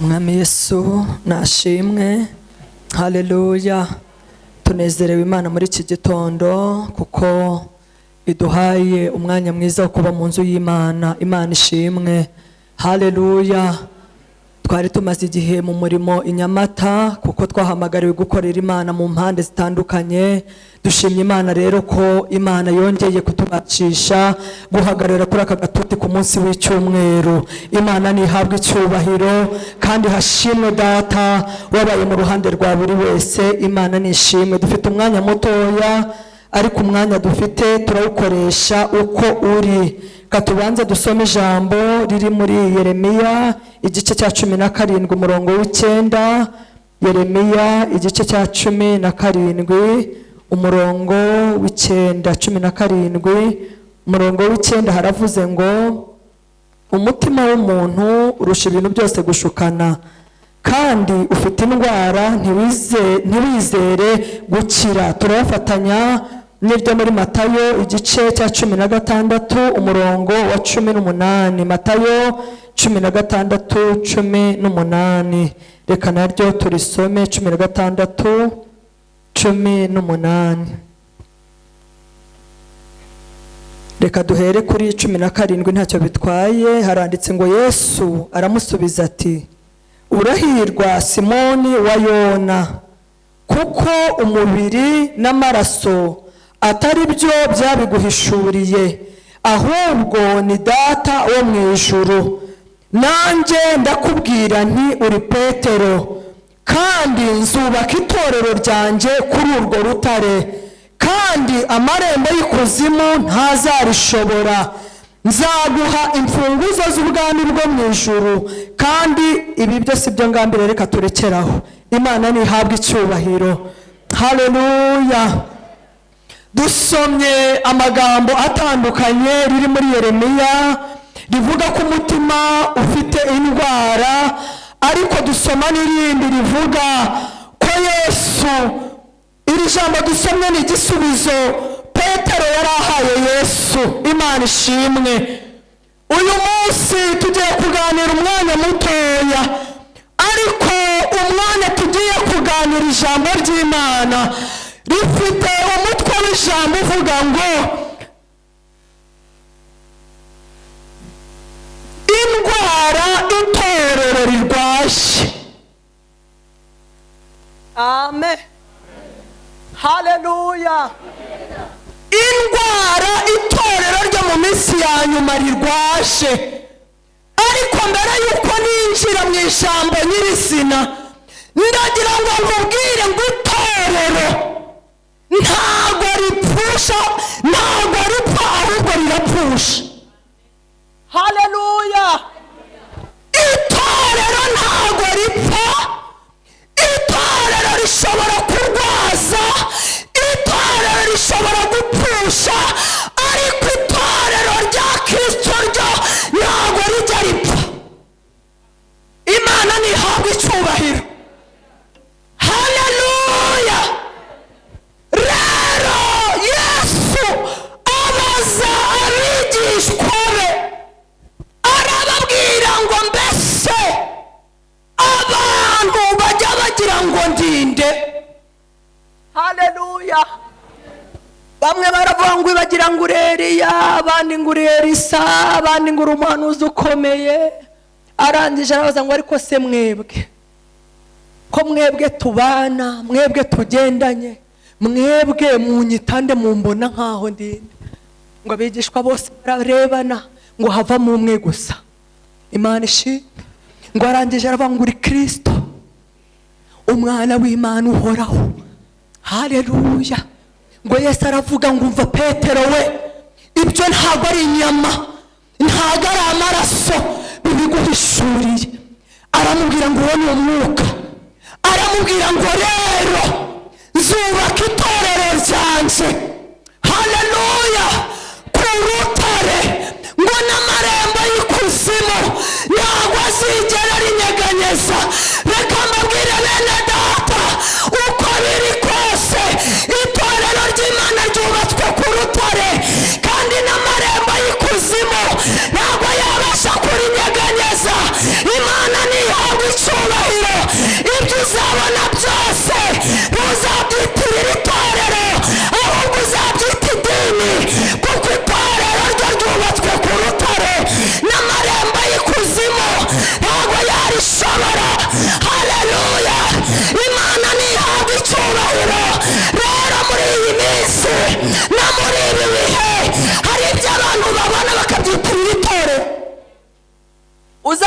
Umwami Yesu nashimwe. Haleluya. Tunezerewe Imana muri iki gitondo kuko iduhaye umwanya mwiza wo kuba mu nzu y'Imana. Imana ishimwe. Haleluya. Twari tumaze igihe mu murimo i Nyamata kuko twahamagariwe gukorera Imana mu mpande zitandukanye. Dushimye Imana rero ko Imana yongeye kutubashisha guhagarara kuri aka gatuti ku munsi w'icyumweru. Imana ntihabwe icyubahiro kandi hashimwe Data wabaye mu ruhande rwa buri wese. Imana nishimwe. Dufite umwanya mutoya, ariko umwanya dufite turawukoresha uko uri. Katubanze dusome ijambo riri muri Yeremiya igice cya 17 umurongo w'9. Yeremiya igice cya 17 umurongo w'9, 17 umurongo w'9, haravuze ngo: umutima w'umuntu urusha ibintu byose gushukana, kandi ufite indwara, ntiwizere gukira. Turayafatanya n'iryo muri Matayo igice cya 16 umurongo wa 18. Matayo 16:18, reka naryo turisome. 16:18. Reka duhere kuri 17, ntacyo bitwaye. Haranditse ngo: Yesu aramusubiza ati: urahirwa Simoni wa Yona, kuko umubiri n'amaraso atari byo byabiguhishuriye, ahubwo ni Data wo mu ijuru. Nanjye ndakubwira nti uri Petero, kandi nzubaka itorero ryanjye kuri urwo rutare, kandi amarembo y'ikuzimu ntazarishobora. Nzaguha imfunguzo z'ubwami bwo mu ijuru. Kandi ibi byose ibyo ngambire, reka turekeraho. Imana ntihabwe icyubahiro. Haleluya. Dusomye amagambo atandukanye riri muri Yeremiya rivuga ko umutima ufite indwara, ariko dusoma n'irindi rivuga ko Yesu, iri jambo dusomye ni igisubizo Petero yari ahaye Yesu. Imana ishimwe. Uyu munsi tugiye kuganira umwanya mutoya, ariko umwanya tugiye kuganira ijambo ry'Imana rifite umutwe w'ijambo uvuga ngo indwara itorero rirwaye. Amen. Haleluya. Indwara itorero ryo mu minsi ya nyuma rirwaje. Ariko mbere y'uko ninjira mu ijambo nyirizina, ndagira ngo nkubwire ngo itorero ntabwo ripfusha, ntabwo ripfa, ahubwo rirapfusha. Haleluya. Itorero ntabwo ripfa, itorero rishobora kurwaza, itorero rishobora gupfusha, ariko itorero rya Kristo ryo ntabwo rijya ripfa. Imana ntihabwe icyubahiro. Haleluya. Rero Yesu abaza abigishwa be, arababwira ngo: mbese abantu bajya bagira ngo ndinde? Haleluya. Bamwe baravuga ngo bagira ngo uri Eliya, abandi ngo uri Elisa, abandi ngo uri umuhanuzi ukomeye. Arangije arabaza ngo: ariko se mwebwe, ko mwebwe tubana, mwebwe tugendanye, mwebwe munyitande, mumbona nkaho ndinde? Ngo abigishwa bose bararebana, ngo havamo umwe gusa. Imana ishimwe. Ngo arangije aravuga ngo: uri Kirisito, umwana w'Imana uhoraho. Haleluya. Ngo Yesu aravuga ngo: umva Petero we, ibyo ntabwo ari inyama, ntabwo ari amaraso bibiguhishuriye. Aramubwira ngo uwo ni umwuka. Aramubwira ngo: rero nzubaka itorero ryanjye, haleluya, ku rutare, ngo n'amarembo y'ikuzimu ntabwo azigera rinyeganyeza. Reka mbabwire bene Data, uko biri kose itorero ry'Imana ryubatswe ku rutare, kandi n'amarembo y'ikuzimu ntabwo yabasha kurinyeganyeza. Imana ntihabwa icyubahiro.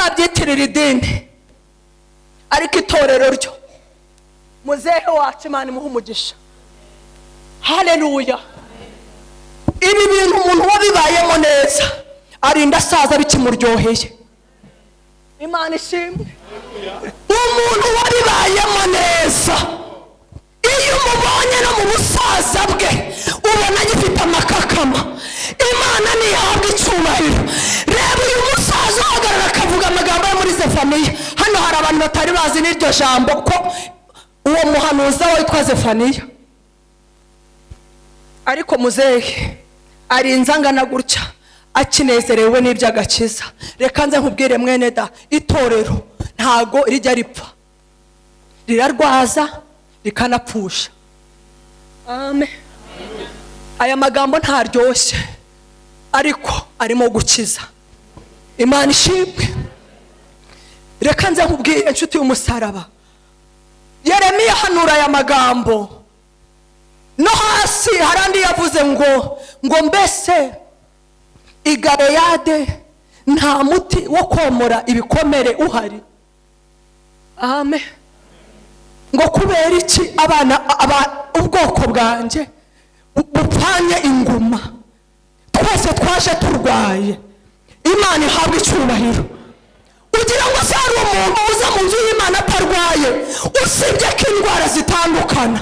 Muzabyitirira idini, ariko itorero ryo, muzehe wacu, Imana imuha umugisha. Haleluya! Ibi bintu umuntu wabibayemo neza arinda asaza bikimuryoheye. Imana ishimwe. Umuntu wabibayemo neza, iyo umubonye no mu busaza bwe, ubona agifite amakakama. Imana ntihabwa icyubahiro. Reba uyu musaza uhagarara akavuga amagambo yo muri Zefaniya. Hano hari abantu batari bazi n'iryo jambo, ko uwo muhanuzi witwa Zefaniya. Ariko muzehe arinze angana gutya akinezerewe n'iby'agakiza. Reka nze nkubwire, mwene da, itorero ntago rijya ripfa, rirarwaza rikanapfusha. Amen. Aya magambo ntaryoshye, ariko arimo gukiza. Imana ishimwe. Reka nze nkubwire, inshuti y'umusaraba, Yeremiya ahanura aya magambo, no hasi hari andi yavuze ngo mbese i Galeyade nta muti wo komora ibikomere uhari? Amen. Ngo kubera iki abana ubwoko bwanjye bupfanye inguma? Twese twaje turwaye. Imana ihabwa icyubahiro. Ugira ngo se hari umuntu uza mu nzu y'Imana atarwaye? Usibye ko indwara zitandukana,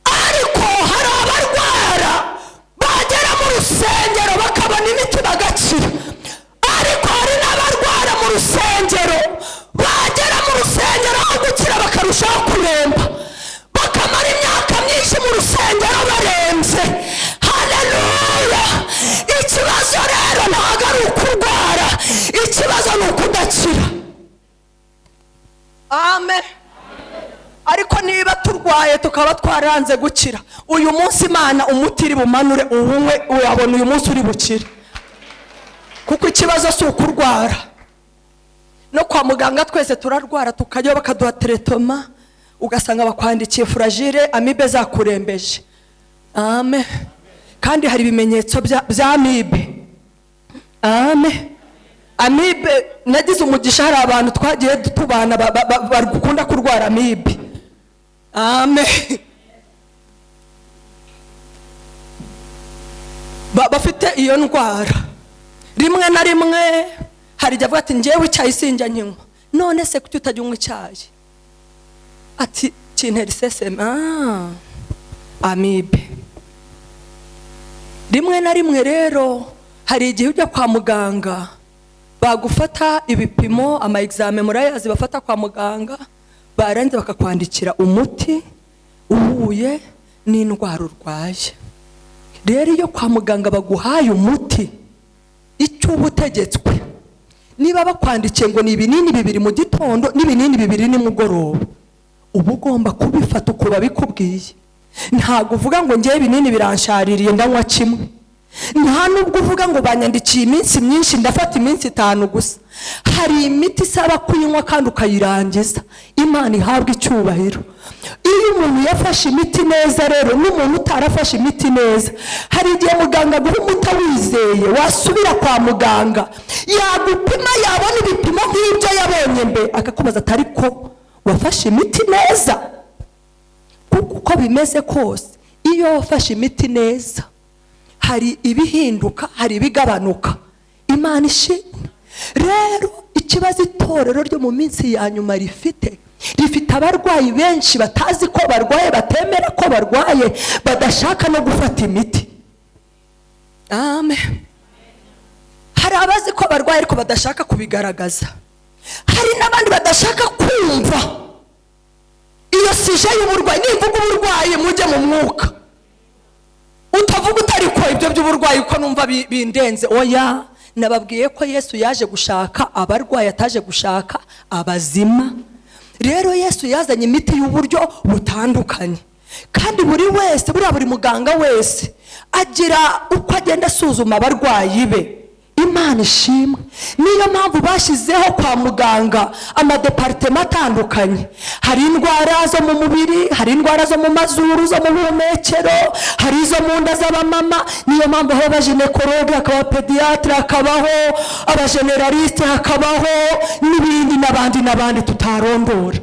ariko hari abarwara bagera mu rusengero bakabona imiti bagakira, ariko hari n'abarwara mu rusengero, bagera mu rusengero aho gukira bakarushaho kuremba, bakamara imyaka myinshi mu rusengero barembye. Haleluya! Ikibazo rero ntabwo ari ukurwara, ikibazo ni ukudakira. Amen. Ariko niba turwaye tukaba twaranze gukira, uyu munsi Imana umuti iri bumanure, uwunywe, uyabona uyu munsi uri bukire, kuko ikibazo si ukurwara. No kwa muganga twese turarwara, tukajyayo bakaduha traitement, ugasanga bakwandikiye Flagyl, amibe zakurembeje. Amen. Kandi hari ibimenyetso bya amibe. Amen. Amibe, nagize umugisha, hari abantu twagiye tubana bakunda kurwara amibe. Amen. Bafite iyo ndwara, rimwe na rimwe hari igihe avuga ati: "Ngewe icyayi sinjya nkinywa." "None se kuki utajya unywa icyayi?" Ati: "Kintera iseseme." Ah, amibe. Rimwe na rimwe rero hari igihe ujya kwa muganga, bagufata ibipimo, ama examen murayazi bafata kwa muganga, barangiza bakakwandikira umuti uhuye n'indwara urwaye. Rero iyo kwa muganga baguhaye umuti, icyo uba utegetswe, niba bakwandikiye ngo ni ibinini 2 mu gitondo n'ibinini 2 nimugoroba, uba ugomba kubifata uko babikubwiye. Ntabwo uvuga ngo: "Ngewe ibinini biranshaririye, ndanywa kimwe." Nta nubwo uvuga ngo: "Banyandikiye iminsi myinshi, ndafata iminsi 5 gusa." Hari imiti isaba kuyinywa kandi ukayirangiza. Imana ihabwa icyubahiro. Iyo umuntu yafashe imiti neza rero n'umuntu utarafashe imiti neza, hari igihe muganga aguha umuti awizeye, wasubira kwa muganga yagupima, yabona ibipimo nk'ibyo yabonye mbe, akakubaza ati: "Ariko wafashe imiti neza?" Kuko uko bimeze kose, iyo wafashe imiti neza hari ibihinduka, hari ibigabanuka. Imana ishimwe. Rero ikibazo itorero ryo mu minsi ya nyuma rifite, rifite abarwayi benshi batazi ko barwaye, batemera ko barwaye, badashaka no gufata imiti. Amen. Hari abazi ko barwaye ariko badashaka kubigaragaza. Hari n'abandi badashaka kumva iyo sujet y'uburwayi. Nivuga uburwayi mujye mu mwuka, utavuga utari ko ibyo by'uburwayi ko numva bindenze. Oya, nababwiye ko Yesu yaje gushaka abarwayi, ataje gushaka abazima. Rero Yesu yazanye imiti y'uburyo butandukanye, kandi buri wese, buriya buri muganga wese agira uko agenda asuzuma abarwayi be. Imana ishimwe. Niyo mpamvu bashyizeho kwa muganga amadeparitema atandukanye. Hari indwara zo mu mubiri, hari indwara zo mu mazuru, zo mu buhumekero, hari izo mu nda z'abamama. Niyo mpamvu haba abagynécologue, hakaba pédiatre, hakabaho abagénéraliste, hakabaho n'ibindi n'abandi n'abandi tutarondora.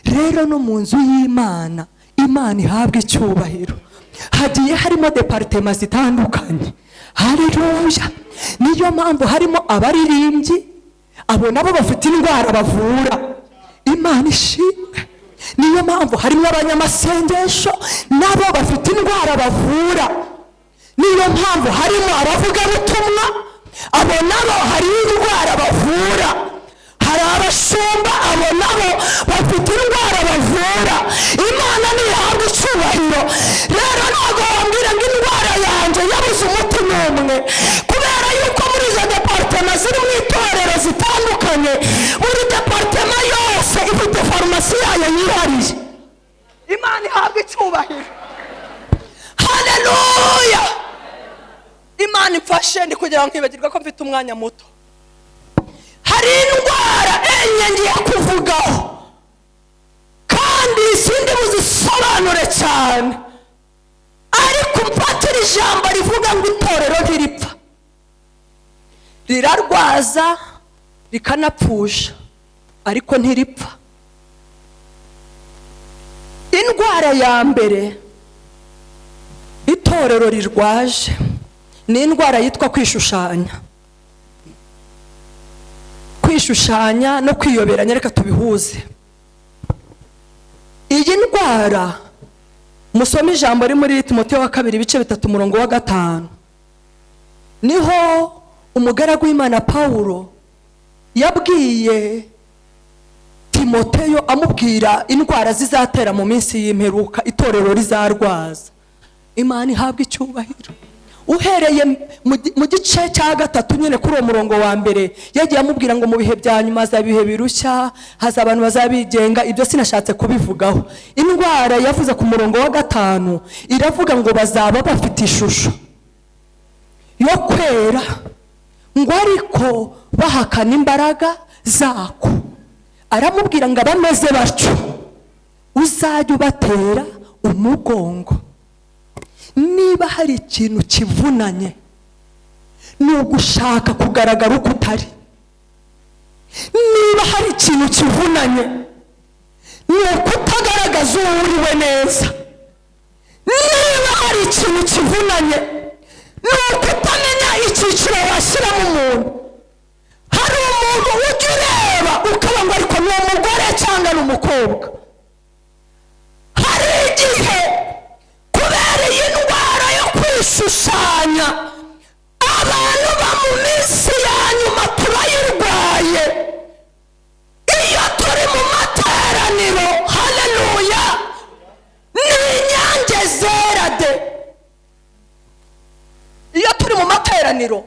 Rero no mu nzu y'Imana, Imana ihabwa icyubahiro, hagiye harimo département zitandukanye. Haleluya! Niyo mpamvu harimo abaririmbyi, abo nabo bafite indwara bavura. Imana ishimwe. Niyo mpamvu harimo abanyamasengesho, nabo bafite indwara bavura. Niyo mpamvu harimo abavugabutumwa, abo nabo hari indwara bavura. Hari abashumba, abo nabo bafite indwara bavura. Imana ntihabwa icyubahiro. Rero ntabwo wambwira ngo indwara yanjye yabuze umuti n'umwe, kubera yuko muri izo département ziri mu itorero zitandukanye, buri département yose ifite farumasi yayo yihariye. Imana ihabwa icyubahiro. Haleluya! Imana imfashe, ndi kugira ngo nkibagirwa ko mfite umwanya muto. Hari indwara enye ngiye kuvugaho, kandi sindi buzisobanure cyane, ariko mfatira ijambo rivuga ngo itorero ntiripfa, rirarwaza rikanapfusha, ariko ntiripfa. Indwara ya mbere itorero rirwaje ni indwara yitwa kwishushanya. Kwishushanya no kwiyoberanya, reka tubihuze. Iyi ndwara, musome ijambo riri muri Timoteyo wa kabiri, ibice 3, umurongo wa 5. Niho umugaragu w'Imana Pawulo yabwiye Timoteyo, amubwira indwara zizatera mu minsi y'imperuka, itorero rizarwaza. Imana ihabwa icyubahiro. Uhereye mu gice cya 3 nyine, kuri uwo murongo wa mbere, yagiye amubwira ngo mu bihe bya nyuma hazaba ibihe birushya, haza abantu bazabigenga. Ibyo sinashatse kubivugaho. Indwara yavuze ku murongo wa 5 iravuga ngo bazaba bafite ishusho yo kwera, ngo ariko bahakana imbaraga zako. Aramubwira ngo abameze batyo uzajya ubatera umugongo. Niba hari ikintu kivunanye, ni ugushaka kugaragara uko utari. Niba hari ikintu kivunanye, ni ukutagaragaza uwo uriwe neza. Niba hari ikintu kivunanye, ni ukutamenya icyiciro washyiramo umuntu. Hari umuntu ujya ureba ukaba ngo ariko ni umugore cyangwa ni umukobwa? Hari igihe kubera iyi ndwara yo kwishushanya, abantu ba mu minsi ya nyuma turayirwaye. Iyo turi mu materaniro, haleluya, ni inyange zera de. Iyo turi mu materaniro,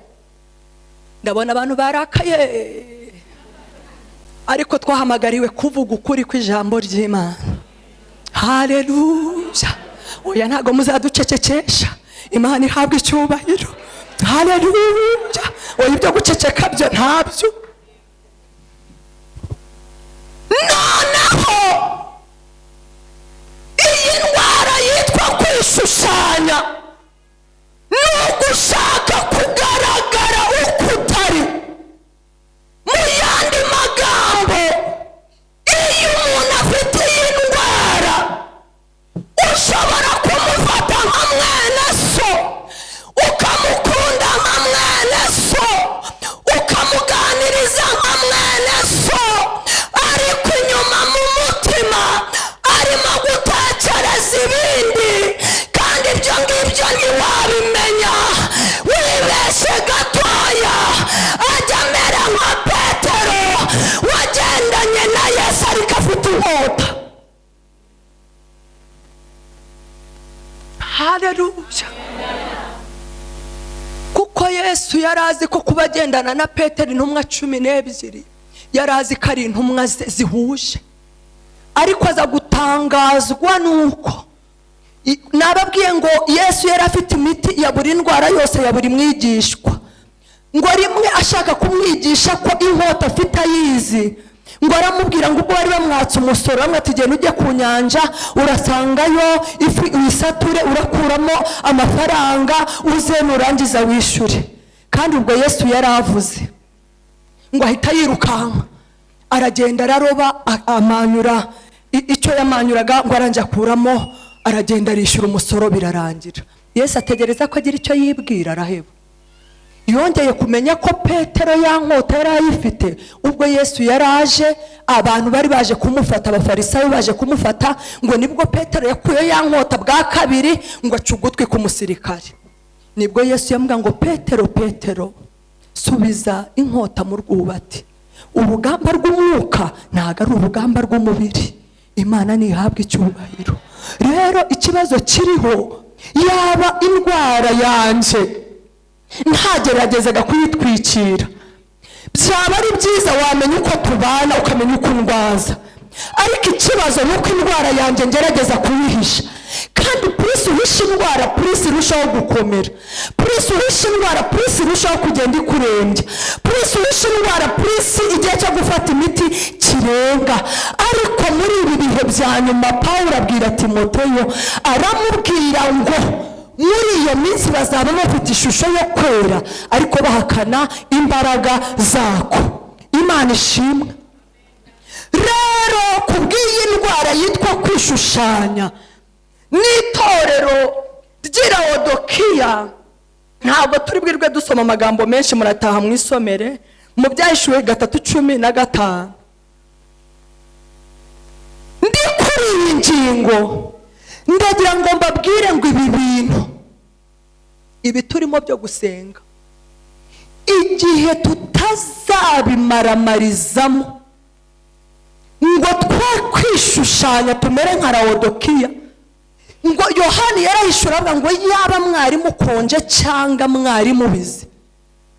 ndabona abantu barakaye, ariko twahamagariwe kuvuga ukuri kw'ijambo ry'Imana. Haleluya! Oya, ntabwo muzaducecekesha. Imana ihabwa icyubahiro. Haleluya! Oya, ibyo guceceka byo ntabyo. Noneho iyi ndwara yitwa kwishushanya ni ugushaka kugaragara uko utari. Mu yandi magambo, iyo umuntu afite iyi ndwara, ushobora kumufata nka mwene so, ukamukunda nka mwene so, ukamuganiriza nka mwene so, ariko inyuma mu mutima arimo gutekereza ibindi, kandi ibyo ngibyo ntiwabimenya. Wibeshye gatoya, ajya amera nka Petero wagendanye na Yesu ariko afite inkota. Haleluya! Kuko Yesu yari azi ko kuba agendana na Petero, intumwa 12, yari azi ko ari intumwa ze zihuje, ariko aza gutangazwa nuko nababwiye ngo Yesu yari afite imiti ya buri ndwara yose ya buri mwigishwa. Ngo rimwe ashaka kumwigisha ko inkota afite ayizi, ngo aramubwira ngo ubwo bari bamwatse umusoro, bamwe ati: "Genda ujye ku nyanja, urasangayo ifi, uyisature, urakuramo amafaranga, uze nurangiza wishyure." Kandi ubwo Yesu yari avuze. Ngo ahita yirukanka, aragenda, araroba, amanyura icyo yamanyuraga. Ngo arangiye akuramo, aragenda, arishyura umusoro, birarangira. Yesu ategereza ko agira icyo yibwira, araheba. Yongeye kumenya ko Petero ya nkota yari ayifite ubwo Yesu yari aje, abantu bari baje kumufata, Abafarisayo baje kumufata. Ngo nibwo Petero yakuyeho ya nkota bwa kabiri, ngo aca ugutwi k'umusirikare. Nibwo Yesu yamubwira ngo: "Petero, Petero, subiza inkota mu rwubati. Urugamba rw'umwuka ntabwo ari urugamba rw'umubiri." Imana ntihabwe icyubahiro. Rero ikibazo kiriho, yaba indwara yanjye ntageragezaga kuyitwikira, byaba ari byiza, wamenya uko tubana, ukamenya uko undwaza. Ariko ikibazo ni uko indwara yanjye ngerageza kuyihisha, kandi plus uhisha indwara, plus irushaho gukomera, plus uhisha indwara, plus irushaho kugenda ikurembya, plus uhisha indwara, plus igihe cyo gufata imiti kirenga. Ariko muri ibi bihe bya nyuma, Pawulo abwira Timoteyo, aramubwira ngo muri iyo minsi bazaba bafite ishusho yo kwera, ariko bahakana imbaraga zako. Imana ishimwe. Rero ku bw'iyi ndwara yitwa kwishushanya n'itorero ry'i Lawodokiya, ntabwo turi bwirwe dusoma amagambo menshi, murataha mu isomere mu Byahishuwe 3:15. Ndi kuri iyi ngingo, ndagira ngo mbabwire ngo ibi bintu, ibi turimo byo gusenga, igihe tutazabimaraamarizamo ngo twe kwishushanya, tumere nka Lawodokiya. Ngo Yohani yarahishura, avuga ngo yaba mwari mukonje cyangwa mwari mubizi.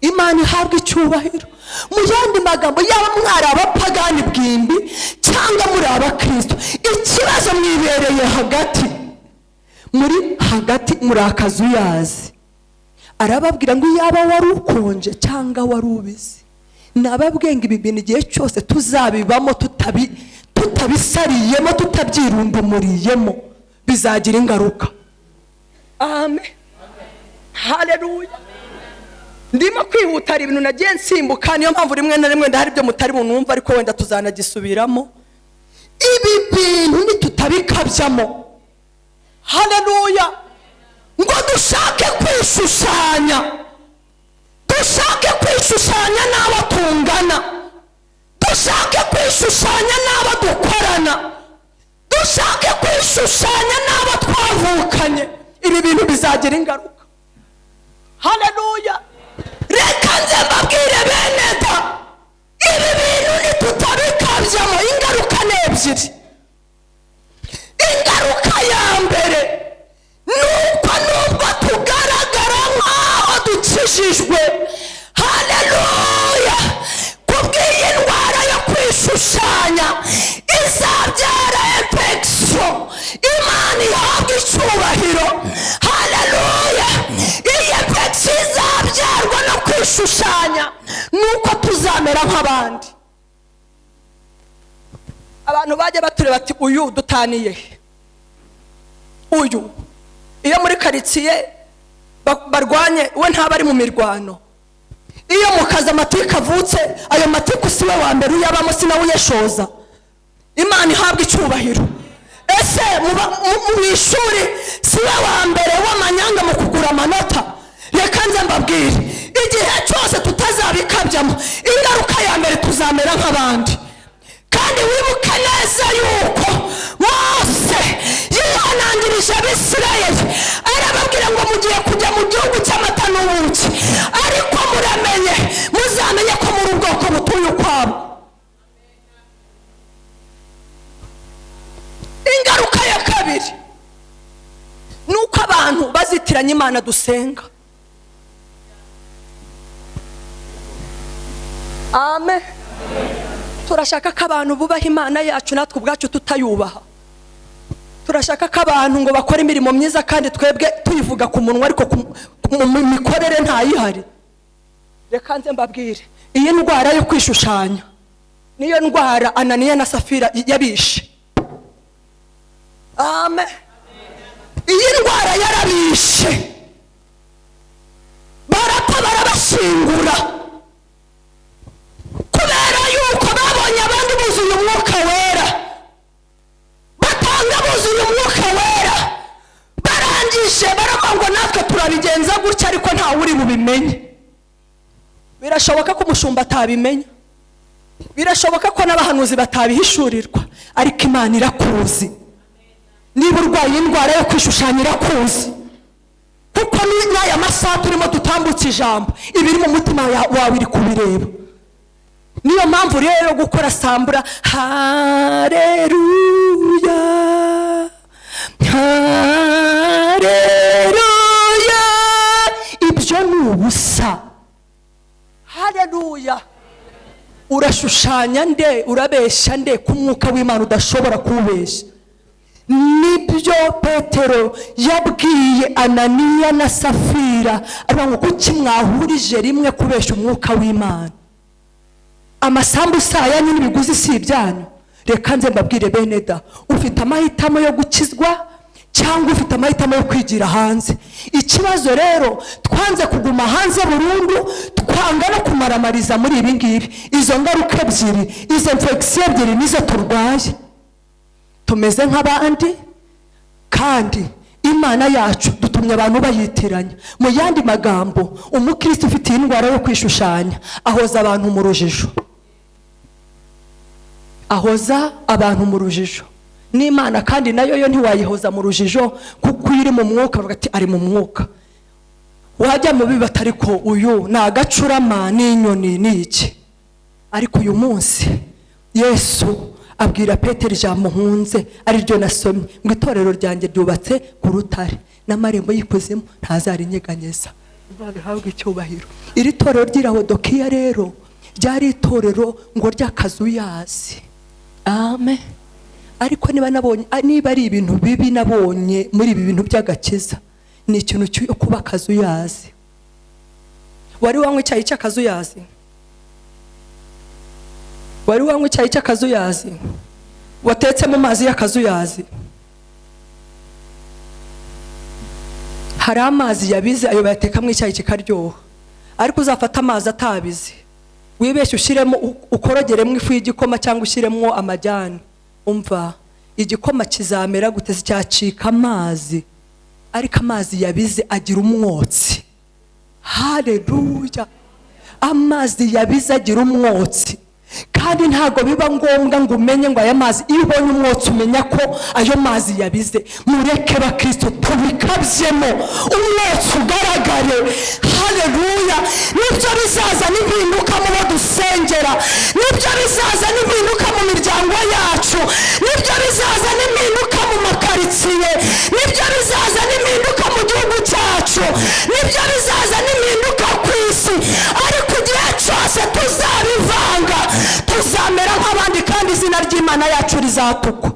Imana ihabwa icyubahiro. Mu yandi magambo, yaba mwari abapagani bwimbi cyangwa muri abakristo, ikibazo mwibereye hagati, muri hagati, muri akazuyazi. Arababwira ngo yaba wari ukonje cyangwa wari ubizi. Nababwiye ngo ibi bintu igihe cyose tuzabibamo tutabisariyemo, tutabyirundumuriyemo, bizagira ingaruka. Amen, haleluya. Ndimo kwihuta, hari ibintu nagiye nsimbuka, niyo mpamvu rimwe na rimwe ndahari ibyo mutari bunumva, ariko wenda tuzanagisubiramo. Ibi bintu nitutabikabyamo, haleluya, ngo dushake kwishushanya, dushake kwishushanya n'abo tungana, dushake kwishushanya n'abo dukorana, dushake kwishushanya n'abo twavukanye, ibi bintu bizagira ingaruka. Haleluya. Reka nze mbabwire, bene da, ibi bintu nitutabikabyamo, ingaruka ni ebyiri. Ingaruka ya mbere ni uko nubwo tugaragara nk'aho dukijijwe, haleluya, kubw'iyi ndwara yo kwishushanya izabyara infection. Imana ihabwa icyubahiro. Haleluya. Iyi infection izabyarwa no kwishushanya ni uko tuzamera nk'abandi. Abantu bajya batureba ati: "Uyu dutaniye he? Uyu iyo muri karitsiye barwanye, we ntaba ari mu mirwano? Iyo mu kazi amatiku avutse, ayo matiku si we wa mbere uyabamo, si nawe uyashoza?" Imana ihabwa icyubahiro. Ese mu ishuri si we wa mbere w'amanyanga mu kugura amanota? Reka nze mbabwire, igihe cyose tutazabikabyamo, ingaruka ya mbere, tuzamera nk'abandi. Kandi wibuke neza yuko Mose yihanangirije Abisirayeli, arababwira ngo: "Mugiye kujya mu gihugu cy'amata n'ubuki, ariko muramenye, muzamenye ko muri ubwoko butuye ukwabo." Ingaruka ya kabiri ni uko abantu bazitiranya Imana dusenga. Amen. Turashaka ko abantu bubaha Imana yacu, natwe ubwacu tutayubaha. Turashaka ko abantu ngo bakore imirimo myiza, kandi twebwe tuyivuga ku munwa, ariko mu mikorere ntayihari. Reka nze mbabwire, iyi ndwara yo kwishushanya niyo ndwara Ananiya na Safira yabishe. Amen. Iyi ndwara yarabishe, barapfa, barabashyingura, kubera yuko babonye abandi buzuye Umwuka Wera, batanga buzuye Umwuka Wera. Barangije baravuga ngo natwe turabigenza gutya, ariko ntawe uri bubimenye. Birashoboka ko umushumba atabimenya, birashoboka ko n'abahanuzi batabihishurirwa, ariko Imana irakuzi. Niba urwaye indwara yo kwishushanya, irakuzi, kuko n'aya masaha turimo dutambutse ijambo, ibiri mu mutima wawe iri kubireba. Niyo mpamvu rero gukora sambura, hareruya, hareruya, ibyo ni ubusa. Hareruya! Urashushanya nde? Urabeshya nde ku Mwuka w'Imana udashobora kuwubeshya? Nibyo Petero yabwiye Ananiya na Safira, aravuga ngo kuki mwahurije rimwe kubeshya Umwuka w'Imana? Amasambu si ayanyu, n'ibiguzi si ibyanyu. Reka nze mbabwire, bene da, ufite amahitamo yo gukizwa cyangwa ufite amahitamo yo kwigira hanze. Ikibazo rero, twanze kuguma hanze burundu, twanga no kumaramariza muri ibi ngibi. Izo ngaruka ebyiri, izo infection ebyiri nizo turwaye. Tumeze nk'abandi, kandi Imana yacu dutumye abantu bayitiranya. Mu yandi magambo, umukristo ufite iyi ndwara yo kwishushanya ahoza abantu mu rujijo, ahoza abantu mu rujijo n'Imana. Kandi nayo yo ntiwayihoza mu rujijo, kuko iyo iri mu mwuka bavuga ati ari mu mwuka, wajya mu bibi batari ko uyu ni agacurama, ni inyoni, ni iki. Ariko uyu munsi Yesu abwira Petero ijambo nkunze, ari ryo nasomye, ngo itorero ryanjye ryubatse ku rutare, n'amarembo y'ikuzimu ntazarinyeganyeza. Imana ihabwe icyubahiro. Iri torero ry'i Lawodokiya rero ryari itorero ngo ry'akazuyazi. Amen. Ariko niba nabonye, niba ari ibintu bibi nabonye muri ibi bintu by'agakiza, ni ikintu cyo kuba akazuyazi. Wari wanywa icyayi cy'akazuyazi? Wari wanywa icyayi cy'akazuyazi watetse mu mazi y'akazuyazi? Hari amazi yabize, ayo bayatekamo icyayi kikaryoha. Ariko uzafata amazi atabize, wibeshye ushyiremo, ukorogeremo ifu y'igikoma cyangwa ushyiremo amajyani, umva, igikoma kizamera gute? Cyacika amazi. Ariko amazi yabize agira umwotsi. Haleluya! Amazi yabize agira umwotsi, kandi ntabwo biba ngombwa ngo umenye ngo aya mazi, iyo ubonye umwotsi umenya ko ayo mazi yabize. Mureke bakristo tubikabyemo, umwotsi ugaragare. Haleluya! Nibyo bizaza n'impinduka mu bo dusengera, nibyo bizaza n'impinduka mu miryango yacu, nibyo bizaza n'impinduka mu makaritsiye, nibyo bizaza n'impinduka mu gihugu cyacu, nibyo bizaza n'impinduka ku isi. Ariko igihe cyose tuzabivanga, tuzamera nk'abandi, kandi izina ry'Imana yacu rizatukwa.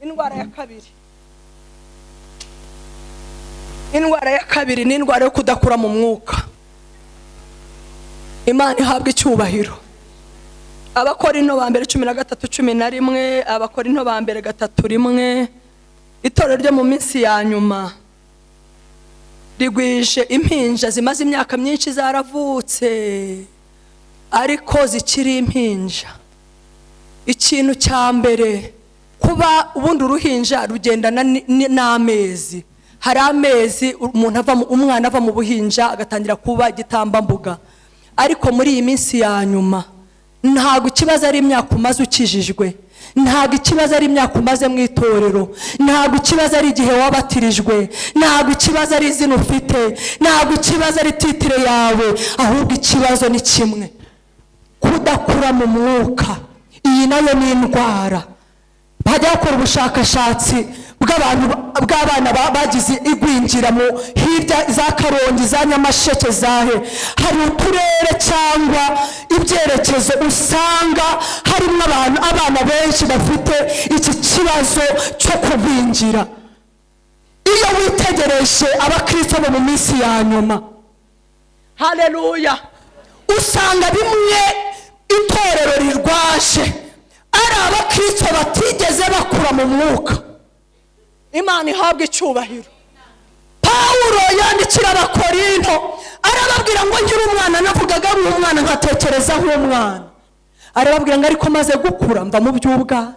Indwara ya kabiri, indwara ya kabiri ni indwara yo kudakura mu mwuka. Imana ihabwa icyubahiro. Abakorinto ba mbere 13:11, Abakorinto ba mbere 3:1. Itorero ryo mu minsi ya nyuma rigwije impinja zimaze imyaka myinshi zaravutse, ariko zikiri impinja. Ikintu cya mbere, kuba ubundi uruhinja rugendana n'amezi. Hari amezi umuntu ava umwana ava mu buhinja agatangira kuba igitambambuga. Ariko muri iyi minsi ya nyuma, ntabwo ikibazo ari imyaka umaze ukijijwe, ntabwo ikibazo ari imyaka umaze mu itorero, ntabwo ikibazo ari igihe wabatirijwe, ntabwo ikibazo ari izina ufite, ntabwo ikibazo ari titre yawe, ahubwo ikibazo ni kimwe: kudakura mu mwuka. Iyi nayo ni indwara. Bajya bakora ubushakashatsi bw'abantu, bw'abana bagize igwingira mu hirya za Karongi, za Nyamasheke, zahe. Hari uturere cyangwa ibyerekezo usanga harimo abantu, abana benshi bafite iki kibazo cyo kugwingira. Iyo witegereje abakristo bo mu minsi ya nyuma, haleluya. Usanga bimwe itorero rirwaje ari abakristo batigeze bakura mu mwuka. Imana ihabwa icyubahiro. Pawulo yandikira Abakorinto, arababwira ngo: "Nkiri umwana navugaga nk'umwana, nkatekereza nk'umwana." Arababwira ngo: "Ariko maze gukura mva mu by'ubwana."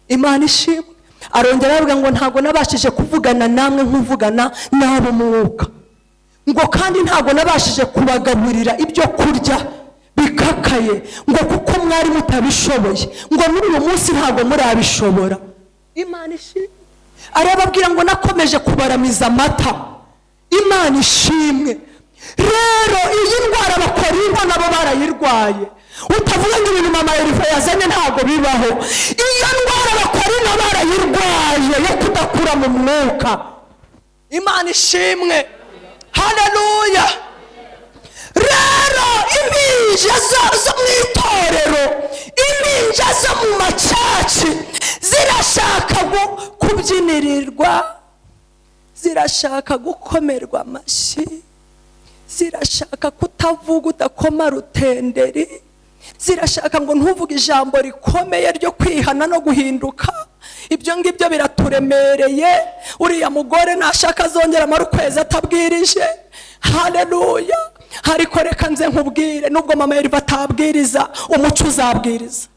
Imana ishimwe. Arongera arababwira ngo: "Ntabwo nabashije kuvugana namwe nk'uvugana n'ab'umwuka," ngo: "kandi ntabwo nabashije kubagaburira ibyo kurya bikakaye," ngo: "kuko mwari mutabishoboye," ngo: "muri uyu munsi ntabwo murabishobora." Imana ishimwe. Arababwira ngo: "Nakomeje kubaramiza amata." Imana ishimwe. Rero iyi ndwara Abakorinto nabo barayirwaye. Utavuga ngo ibintu mama Eriva yazanye ntabwo bibaho. Iyo ndwara Abakorinto barayirwaye yo kudakura mu mwuka. Imana ishimwe, haleluya. Rero impinja zo mu itorero, impinja zo mu ma church zirashaka kubyinirirwa, zirashaka gukomerwa amashyi, zirashaka kutavuga udakoma rutenderi, zirashaka ngo ntuvuge ijambo rikomeye ryo kwihana no guhinduka. Ibyo ngibyo biraturemereye. Uriya mugore nashaka azongera amara ukwezi atabwirije. Haleluya. Ariko reka nze nkubwire, nubwo mama Eriva atabwiriza, umuco uzabwiriza.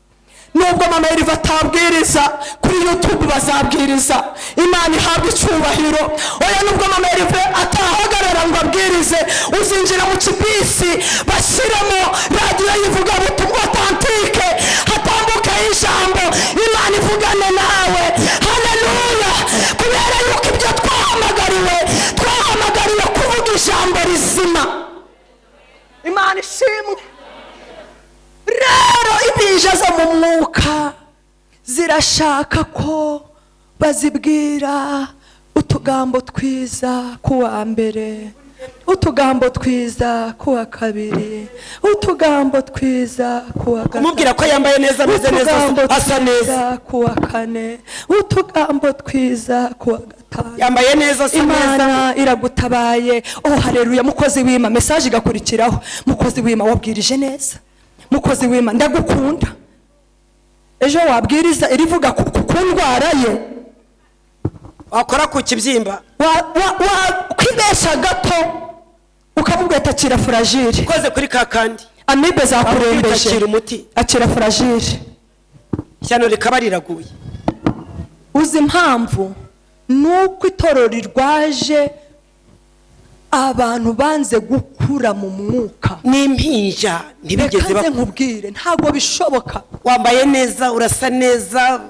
Nubwo mama Eriva atabwiriza, kuri YouTube bazabwiriza. Imana ihabwa icyubahiro. Oya, nubwo mama Eriva atahagarara ngo abwirize, uzinjira mu kibisi bashyiremo radiyo y'ivugabutumwa authentique, hatambukeho ijambo, Imana ivugane nawe. Haleluya. Kubera yuko ibyo twahamagariwe, twahamagariwe kuvuga ijambo rizima. Imana ishimwe. Rero impinja zo mu mwuka zirashaka ko bazibwira utugambo twiza ku wa mbere, utugambo twiza ku wa kabiri, utugambo twiza ku wa gatatu, Kumubwira ko yambaye neza, ameze neza, utugambo asa neza. twiza ku wa kane, utugambo twiza ku wa gatanu. Yambaye neza, asa neza. Imana iragutabaye. Oh, haleluya, mukozi w'Ima. Message igakurikiraho: "Mukozi w'Ima, wabwirije neza. Mukozi w'Ima, ndagukunda." Ejo wabwiriza irivuga ku ndwara ye, Wakora ku kibyimba, wakwibesha gato ukamubwira ati: "Akira Flagyl." Ukoze kuri ka kandi, Amibe zakurembeje. "Akira umuti." "Akira Flagyl." Ishyano rikaba riraguye. Uzi impamvu? Ni uko itorero rirwaje abantu banze gukura mu mwuka. N'impinja ntibigeze Reka nze bakura. nkubwire, ntabwo bishoboka. Wambaye neza, urasa neza,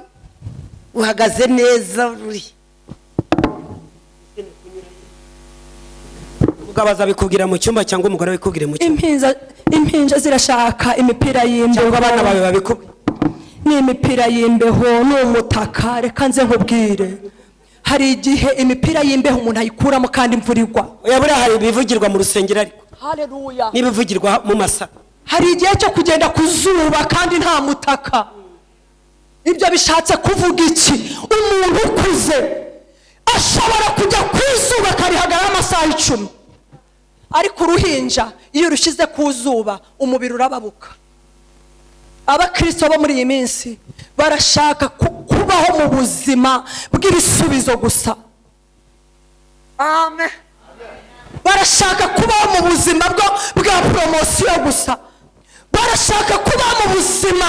uhagaze neza, uri umugabo azabikubwira mu cyumba cyangwa umugore abikubwire mu cyumba. Impinja zirashaka imipira y'imbeho. Cyangwa abana bawe babikubwira. Ni imipira y'imbeho, ni umutaka. Reka nze nkubwire, hari igihe imipira y'imbeho umuntu ayikuramo kandi imvura igwa. Oya, buriya hari ibivugirwa mu rusengero, ariko Haleluya. n'ibivugirwa mu masa. Hari igihe cyo kugenda ku zuba kandi nta mutaka. Ibyo bishatse kuvuga iki? Umuntu ukuze ashobora kujya ku izuba akarihagarara amasaha 10, ariko uruhinja iyo urushyize ku zuba umubiri urababuka. Abakristo bo muri iyi minsi barashaka kubaho mu buzima bw'ibisubizo gusa. Amen. Barashaka kubaho mu buzima bwa promotion gusa. Barashaka kubaho mu buzima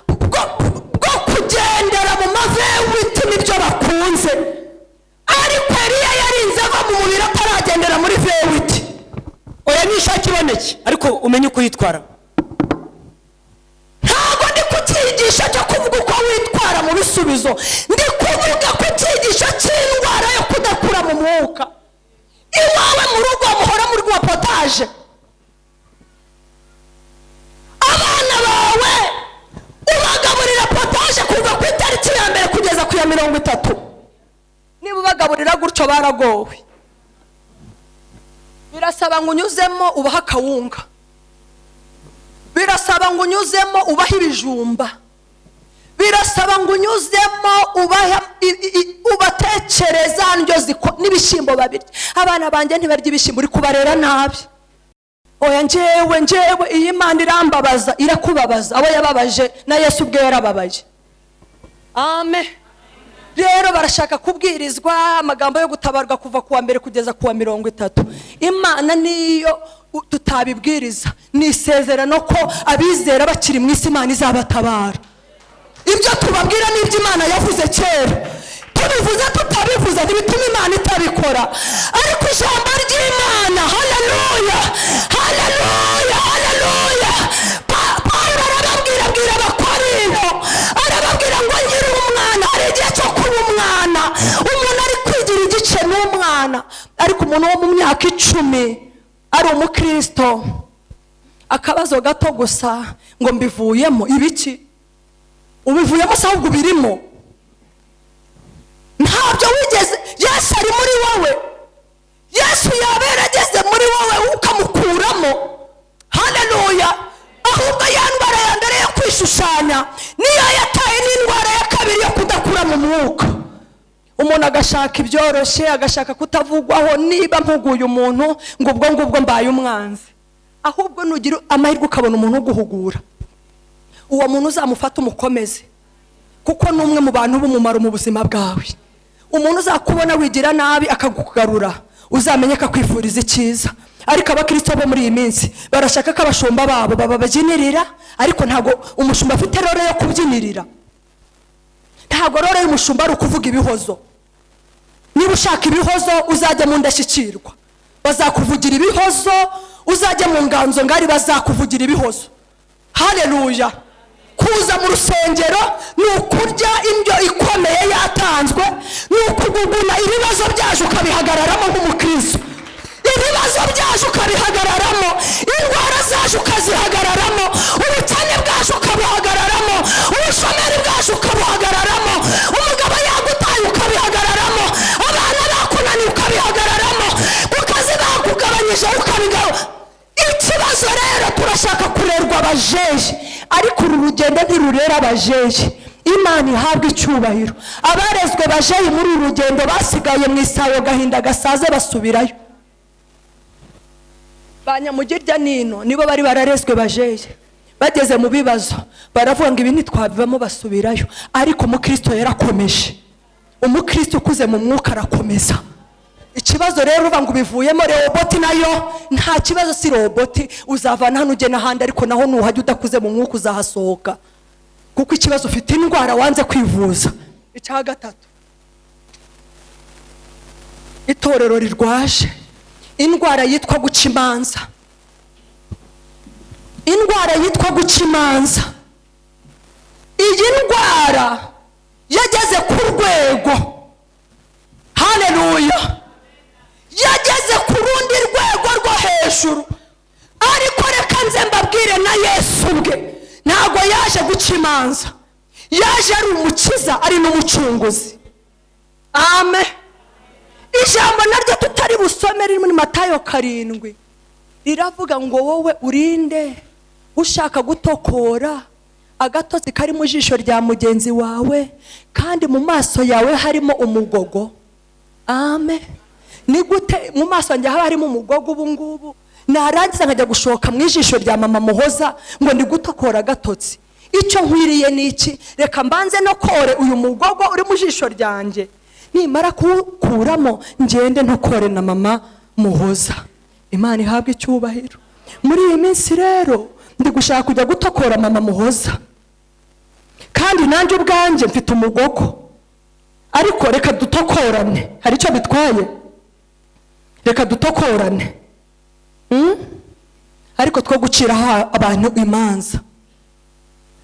bwo kugendera mu ma V8 n'ibyo bakunze. Ariko Eliya yarinze ava mu mubiri ataragendera muri V8. Oya, nishaka iboneke, ariko umenye uko uyitwara. Ntabwo ndi ku cyigisho cyo kuvuga uko witwara mu bisubizo, ndi kuvuga ku cyigisho cy'indwara yo kudakura mu mwuka. Iwawe mu rugo muhora muri potage, abana bawe ubagaburira potage kuva ku itariki ya mbere kugeza ku ya 30. Niba ubagaburira gutyo, baragowe. Birasaba ngo unyuzemo ubahe akawunga, birasaba ngo unyuzemo ubahe ibijumba, birasaba ngo unyuzemo ubahe ubatekere za ndyo n'ibishyimbo babirya. "Abana banjye ntibarya ibishyimbo." Uri kubarera nabi. Oya, njyewe iyi Mana irambabaza. Irakubabaza? Abo yababaje, na Yesu ubwe yarababaye. Amen. Rero barashaka kubwirizwa amagambo yo gutabarwa kuva ku wa 1 kugeza ku wa 30. Imana niyo tutabibwiriza, ni isezerano ko abizera bakiri mu isi Imana izabatabara. Ibyo tubabwira n'ibyo Imana yavuze kera. Tubivuze tutabivuze ntibituma Imana itabikora, ariko ijambo ry'Imana, haleluya, haleluya, haleluya. Pawulo arababwira, abwira Abakorinto, arababwira ngo nkiri umwana. Hari igihe cyo kuba umwana, umuntu ari kwigira igice n'umwana, ariko umuntu wo mu myaka 10 ari umukristo, akabazo gato gusa ngo mbivuyemo. Ibiki ubivuyemo se? Ahubwo ubirimo, ntabyo wigeze. Yesu ari muri wowe. Yesu yaba yarageze muri wowe ukamukuramo? Haleluya. Ahubwo ya ndwara ya mbere yo kwishushanya niyo yataye, n'indwara ya kabiri yo kudakura mu mwuka. Umuntu agashaka ibyoroshye, agashaka kutavugwaho. Niba mpuguye umuntu, ngo ubwo ngubwo mbaye umwanzi. Ahubwo nugira amahirwe ukabona umuntu uguhugura, uwo muntu uzamufate umukomeze, kuko ni umwe mu bantu b'umumaro mu buzima bwawe. Umuntu uzakubona wigira nabi akakugarura, uzamenye ko akwifuriza icyiza. Ariko abakristo bo muri iyi minsi barashaka ko abashumba babo bababyinirira, ariko ntabwo umushumba afite role yo kubyinirira. Ntabwo role y'umushumba ari ukuvuga ibihozo. Niba ushaka ibihozo, uzajya mu Ndashyikirwa, bazakuvugira ibihozo. Uzajya mu Nganzo Ngari, bazakuvugira ibihozo. Haleluya. Kuza mu rusengero ni ukurya indyo ikomeye yatanzwe, ni ukuguguna ibibazo byaje ukabihagararamo nk'umukristo. Ibibazo byaje ukabihagararamo, indwara zaje ukazihagararamo, ubukene bwaje ukabuhagararamo, ubushomeri bwaje ukabuhagararamo, umugabo yagutaye ukabihagararamo, abana bakunaniye ukabihagararamo, ku kazi bakugabanyije ukabigaho. Ikibazo rero, turashaka kurerwa abajeje, ariko uru rugendo ntirurera abajeje. Imana ihabwa icyubahiro. Abarezwe bajeyi muri uru rugendo basigaye mu isayo, gahinda gasaze, basubirayo. Ba nyamugirya nino nibo bari bararezwe bajeyi, bageze mu bibazo baravuga ngo ibi ntitwabivamo, basubirayo. Ariko umukristo yarakomeje. Umukristo ukuze mu mwuka arakomeza. Ikibazo rero, uba ngo ubivuyemo, Rehoboti nayo nta kibazo, si Rehoboti. Uzavana hano ujye n'ahandi, ariko naho nuhajya udakuze mu mwuka uzahasohoka, kuko ikibazo ufite indwara wanze kwivuza. Icya gatatu, itorero rirwaje indwara yitwa guca imanza. Indwara yitwa guca imanza, iyi ndwara yageze ku rwego, haleluya, yageze ku rundi rwego rwo hejuru. Ariko reka nze mbabwire, na Yesu ubwe ntabwo yaje guca imanza. Yaje ari umukiza, ari n'umucunguzi. Amen. Ijambo naryo tutari busome riri muri Matayo 7, riravuga ngo wowe urinde ushaka gutokora agatotsi kari mu jisho rya mugenzi wawe, kandi mu maso yawe harimo umugogo? Amen. Ni gute mu maso yanjye haba harimo umugogo ubu ngubu, narangiza nkajya gushoka mu ijisho rya mama Muhoza ngo ndi gutokora agatotsi? Icyo nkwiriye ni iki? Reka mbanze no kore uyu mugogo uri mu jisho ryanjye, nimara kuwukuramo ngende ntokore na mama Muhoza. Imana ihabwe icyubahiro. Muri iyi minsi rero ndi gushaka kujya gutokora mama Muhoza, kandi nanjye ubwanjye mfite umugogo. Ariko reka dutokorane, hari icyo bitwaye? Reka dutokorane. Ariko two guciraho abantu imanza.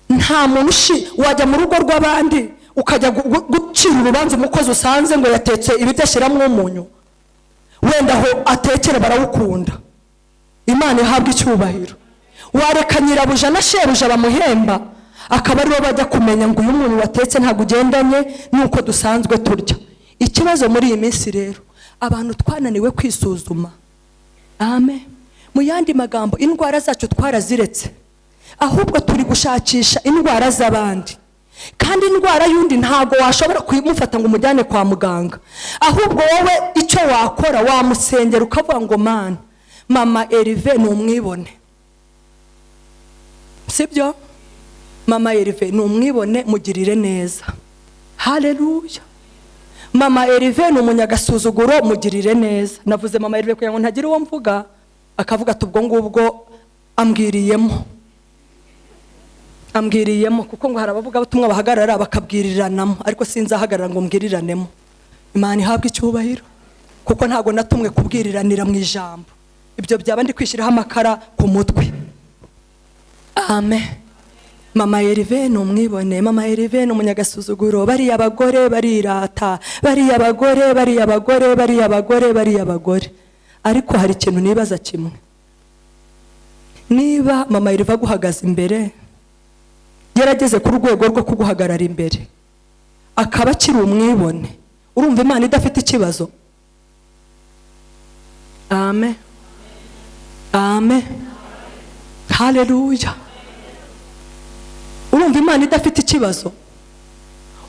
Nta muntu wajya mu rugo rw'abandi ukajya gucira urubanza umukozi usanze ngo yatetse ibiryo ashyiramo umunyu. Wenda aho atekera barawukunda. Imana ihabwa icyubahiro. Wareka nyirabuja na shebuja bamuhemba, akaba aribo bajya kumenya ngo uyu muntu watetse ntabwo ugendanye n'uko dusanzwe turya. Ikibazo muri iyi minsi rero, abantu twananiwe kwisuzuma. Amen. Mu yandi magambo, indwara zacu twaraziretse, ahubwo turi gushakisha indwara z'abandi. Kandi indwara y'undi ntabwo washobora kumufata ngo umujyane kwa muganga. Ahubwo wowe icyo wakora, wamusengera, ukavuga ngo Mana, Mama Erive ni umwibone, sibyo? Mama Erive ni umwibone, mugirire neza. Haleluya. Mama Erive ni umunyagasuzuguro, mugirire neza. Navuze mama Erive kugira ngo ntagire uwo mvuga akavuga ati ubwo ngubwo ambwiriyemo, ambwiriyemo, kuko ngo hari abavugabutumwa bahagarara bakabwiriranamo, ariko sinzahagarara ngo mbwiriranemo. Imana ihabwe icyubahiro, kuko ntabwo natumwe kubwiriranira mu ijambo. Ibyo byaba ndi kwishyiraho amakara ku mutwe. Amen. Mama Erive ni umwibone, mama Erive ni umunyagasuzuguro, bariya bagore barirata, bariya bagore, bariya bagore, bariya bagore, bariya bagore. Ariko hari ikintu nibaza kimwe: niba mama Erive aguhagaze imbere, yarageze ku rwego rwo kuguhagarara imbere, akaba akiri umwibone, urumva Imana idafite ikibazo? Amen, amen, haleluya. Urumva Imana idafite ikibazo?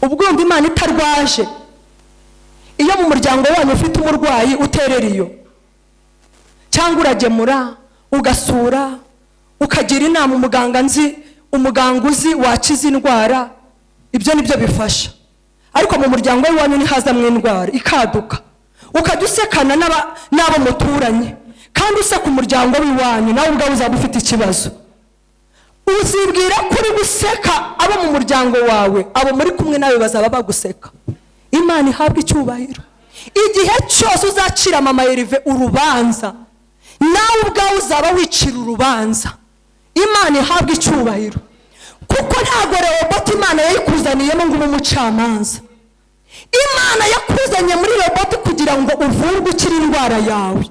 Ubwo urumva Imana itarwaje? Iyo mu muryango wanyu ufite umurwayi, uterera iyo, cyangwa uragemura, ugasura, ukagira inama umuganga, nzi umuganga uzi wakiza indwara, ibyo nibyo bifasha. Ariko mu muryango w'iwanyu ntihazamwo indwara ikaduka, ukajya usekana n'abo muturanye, kandi useka umuryango w'iwanyu, nawe ubwawe uzaba ufite ikibazo. Uzibwira ko uri guseka abo mu muryango wawe, abo muri kumwe nawe bazaba baguseka. Imana ihabwe icyubahiro. Igihe cyose uzacira mama Erive urubanza, nawe ubwawe uzaba wicira urubanza. Imana ihabwe icyubahiro, kuko ntabwo Rehoboti Imana yayikuzaniyemo ngo ube umucamanza. Imana yakuzanye muri Rehoboti kugira ngo uvurwe, ukire indwara yawe.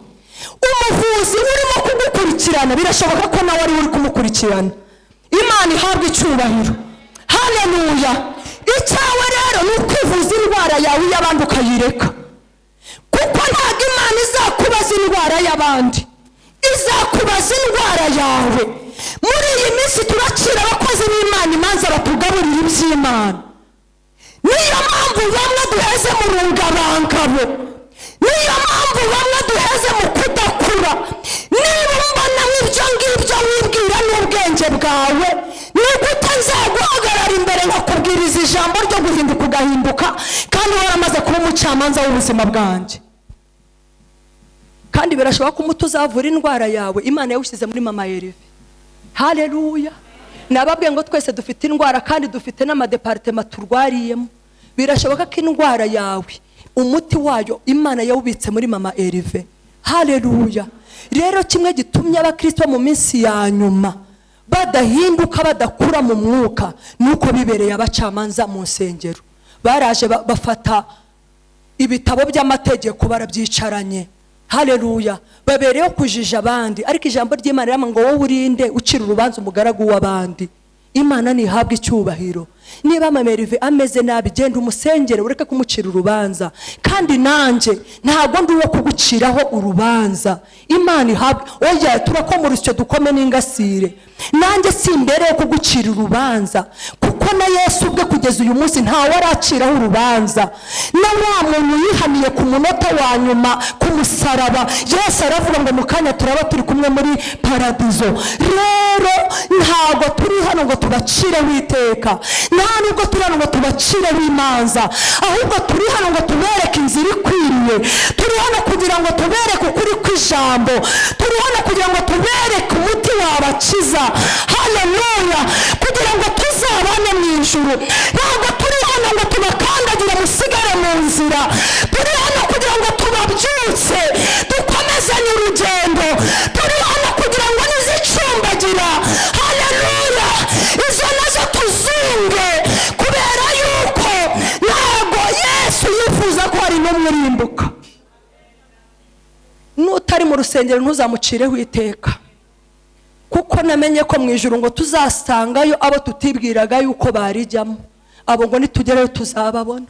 Umuvuzi urimo kugukurikirana, birashoboka ko nawe ari we uri kumukurikirana. Imana ihabwe icyubahiro. Haleluya. Icyawe rero ni ukwivuza indwara yawe, iy'abandi ukayireka, kuko ntabwo Imana izakubaza indwara y'abandi, izakubaza indwara yawe. Muri iyi minsi turacira abakozi b'Imana imanza batugaburira iby'Imana. Niyo mpamvu bamwe duheze mu rungabangabo, niyo mpamvu bamwe duheze mu kudakura. Niba mbona nk'ibyo ngibyo wibwira n'ubwenge bwawe, ni gute nzaguhagarara imbere nkakubwiriza ijambo ryo guhinduka ugahinduka, kandi waramaze kuba umucamanza w'ubuzima bwanjye? Kandi birashoboka ko umuti uzavura indwara yawe Imana yawushyize muri mama Erive. Haleluya. Nababwiye ngo twese dufite indwara, kandi dufite n'amadeparitema turwariyemo. Birashoboka ko indwara yawe umuti wayo Imana yawubitse muri mama Erive. Haleluya. Rero kimwe gitumye abakristo mu minsi ya nyuma badahinduka, badakura mu mwuka, ni uko bibereye abacamanza mu nsengero. Baraje bafata ibitabo by'amategeko barabyicaranye. Haleluya. Babereyeho kujija abandi, ariko ijambo ry'Imana riravuga ngo: "Wowe urinde ucira urubanza umugaragu w'abandi?" Imana ntihabwe icyubahiro. Niba mama Erive ameze nabi, genda umusengere, ureke kumucira urubanza. Kandi nanjye ntabwo ndi uwo kuguciraho urubanza. Imana ihabwe, oya, turakomora icyo dukome n'ingasire. Nanjye simbereho kugucira urubanza, kuko na Yesu ubwe kugeza uyu munsi ntawe araciraho urubanza. Na wa muntu yihaniye ku munota wa nyuma ku musaraba, Yesu aravuga ngo: "Mu kanya turaba turi kumwe muri paradizo." Rero ntabwo turi hano ngo tubacireho iteka, nta nubwo turi hano ngo tubacireho imanza, ahubwo turi hano ngo tubereke inzira ikwiriye. Turi hano kugira ngo tubereke ukuri kw'ijambo. Turi hano kugira ngo tubereke umuti wabakiza. Haleluya. Kugira ngo tuzabane mu ijuru. Ntabwo turi hano ngo tubakandagire musigare mu nzira. Turi hano kugira ngo tubabyutse, dukomezanye urugendo. Turi hano kugira ngo nizicumbagira, haleluya, izo nazo tuzunge, kubera yuko ntabwo Yesu yifuza ko hari n'umwe urimbuka. N'utari mu rusengero ntuzamucireho iteka, kuko namenye ko mu ijuru ngo tuzasangayo abo tutibwiraga yuko barijyamo. Abo ngo nitugerayo tuzababona.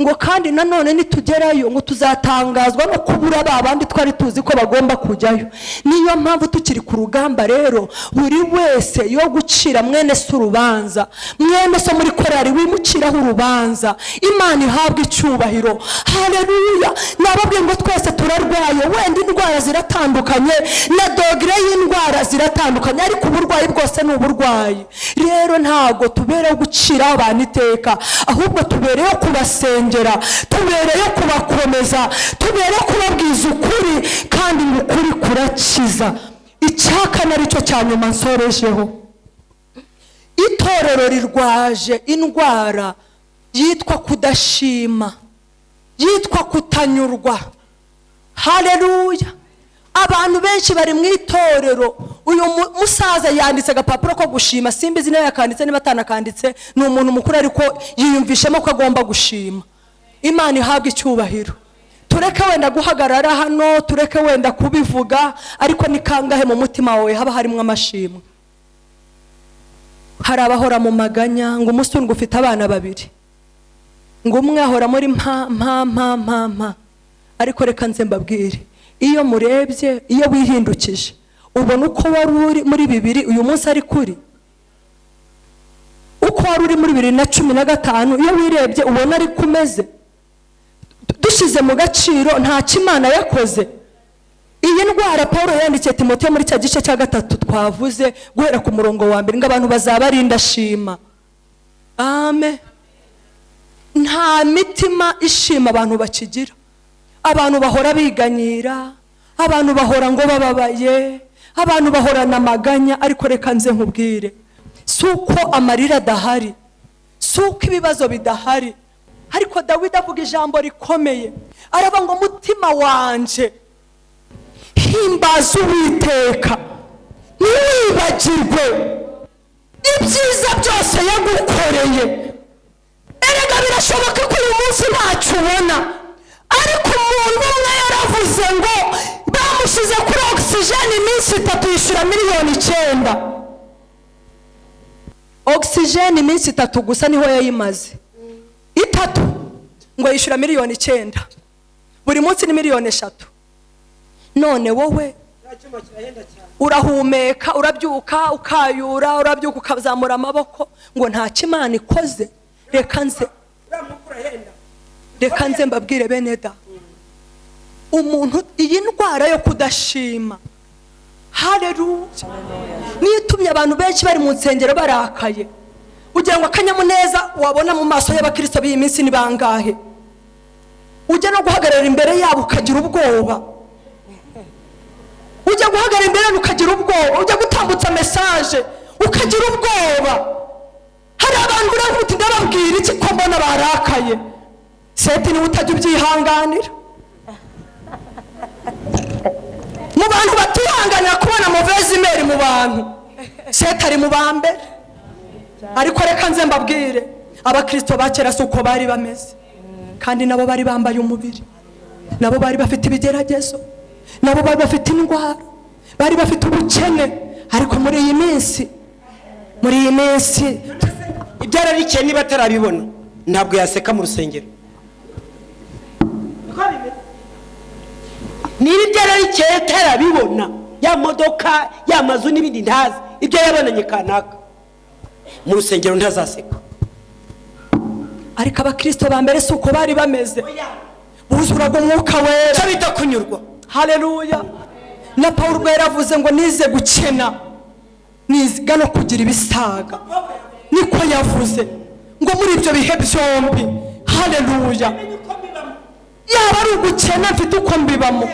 Ngo kandi nanone nitugerayo ngo tuzatangazwa no kubura ba bandi twari tuzi ko bagomba kujyayo. Niyo mpamvu tukiri ku rugamba rero, buri wese yo gucira mwene se urubanza, mwene so muri korari wimuciraho urubanza. Imana ihabwa icyubahiro. Haleluya. Nababwiye ngo twese turarwaye, wenda indwara ziratandukanye na degré y'indwara ziratandukanye, ariko uburwayi bwose ni uburwayi. Rero ntabwo tubereho guciraho abantu iteka, ahubwo tubereho kubasengera, tubereyo kubakomeza, tubereyo kubabwiza ukuri, kandi ngo ukuri kurakiza. Icyakane, aricyo cya nyuma nsorejeho, itorero rirwaje indwara yitwa kudashima, yitwa kutanyurwa. Haleluya. Abantu benshi bari mu itorero. Uyu musaza yanditse agapapuro ko gushima, simbizi niba yakanditse, niba atanakanditse. Ni umuntu mukuru, ariko yiyumvishemo ko agomba gushima. Imana ihabwa icyubahiro. Tureke wenda guhagarara hano, tureke wenda kubivuga, ariko ni kangahe mu mutima wawe haba harimo amashimwe? Hari abahora mu maganya, ngo umunsi ngo ufite abana babiri, ngo umwe ahora muri mpa mpa mpa mpa mpa. Ariko reka nze mbabwire, iyo murebye, iyo wihindukije, ubona uko wari uri muri bibiri uyu munsi ari kuri uko wari uri muri 2015. Iyo wirebye, ubona ariko umeze. Dushyize mu gaciro, ntacyo Imana yakoze. Iyi ndwara, Paul yandikiye Timoteyo muri cya gice cya gatatu twavuze, guhera ku murongo wa mbere, ngo abantu bazaba ari indashima. Amen. Nta mitima ishima abantu bakigira. Abantu bahora biganyira, abantu bahora ngo bababaye, abantu bahorana amaganya. Ariko reka nze nkubwire, si uko amarira adahari, si uko ibibazo bidahari, ariko Dawidi avuga ijambo rikomeye, aravuga ngo: "Mutima wanje, himbaza Uwiteka, ntiwibagirwe ibyiza byose yagukoreye." Erega birashoboka ko uyu munsi ntacyo ubona, ariko umuntu umwe yaravuze ngo bamushyize kuri ogisijeni iminsi 3, yishyura miliyoni 9. Ogisijeni iminsi 3 gusa niho yayimaze, itatu, ngo yishyura miliyoni 9. Buri munsi ni miliyoni 3. None wowe urahumeka, urabyuka ukayura, urabyuka ukazamura amaboko, ngo ntacyo Imana ikoze. Reka nze mbabwire, bene da, umuntu iyi ndwara yo kudashima, hareruya, niyo itumye abantu benshi bari mu nsengero barakaye. Ugira ngo akanyamuneza wabona mu maso y'abakirisito b'iyi minsi ni bangahe? Ujya no guhagarara imbere yabo ukagira ubwoba, ujya guhagarara imbere yabo ukagira ubwoba, ujya gutambutsa message ukagira ubwoba. Hari abantu uravuga uti: "Ndababwira iki ko mbona barakaye?" Seti niwe utajya ubyihanganira. Mu bantu batihanganira kubona mauvaise humeur mu bantu, Seti ari mu ba mbere. Ariko reka nze mbabwire, abakirisito ba kera si uko bari bameze, kandi nabo bari bambaye umubiri, nabo bari bafite ibigeragezo, nabo bari bafite indwara, bari bafite ubukene. Ariko muri iyi minsi Ibyo ararikiye niba atarabibona, ntabwo yaseka mu rusengero. Niko bimeze. Niba ibyo ararikiye atarabibona, ya modoka, ya mazu n'ibindi ntazi, ibyo yabonanye kanaka, mu rusengero ntazaseka. Ariko abakirisito ba mbere si uko bari bameze, buzuraga Umwuka Wera. Icyo bita kunyurwa. Haleluya. Na Paul ubwo yaravuze ngo: "Nize gukena, niga no kugira ibisaga." Niko yavuze, ngo muri ibyo bihe byombi, haleluya, yaba ari ugukena mfite uko mbibamo,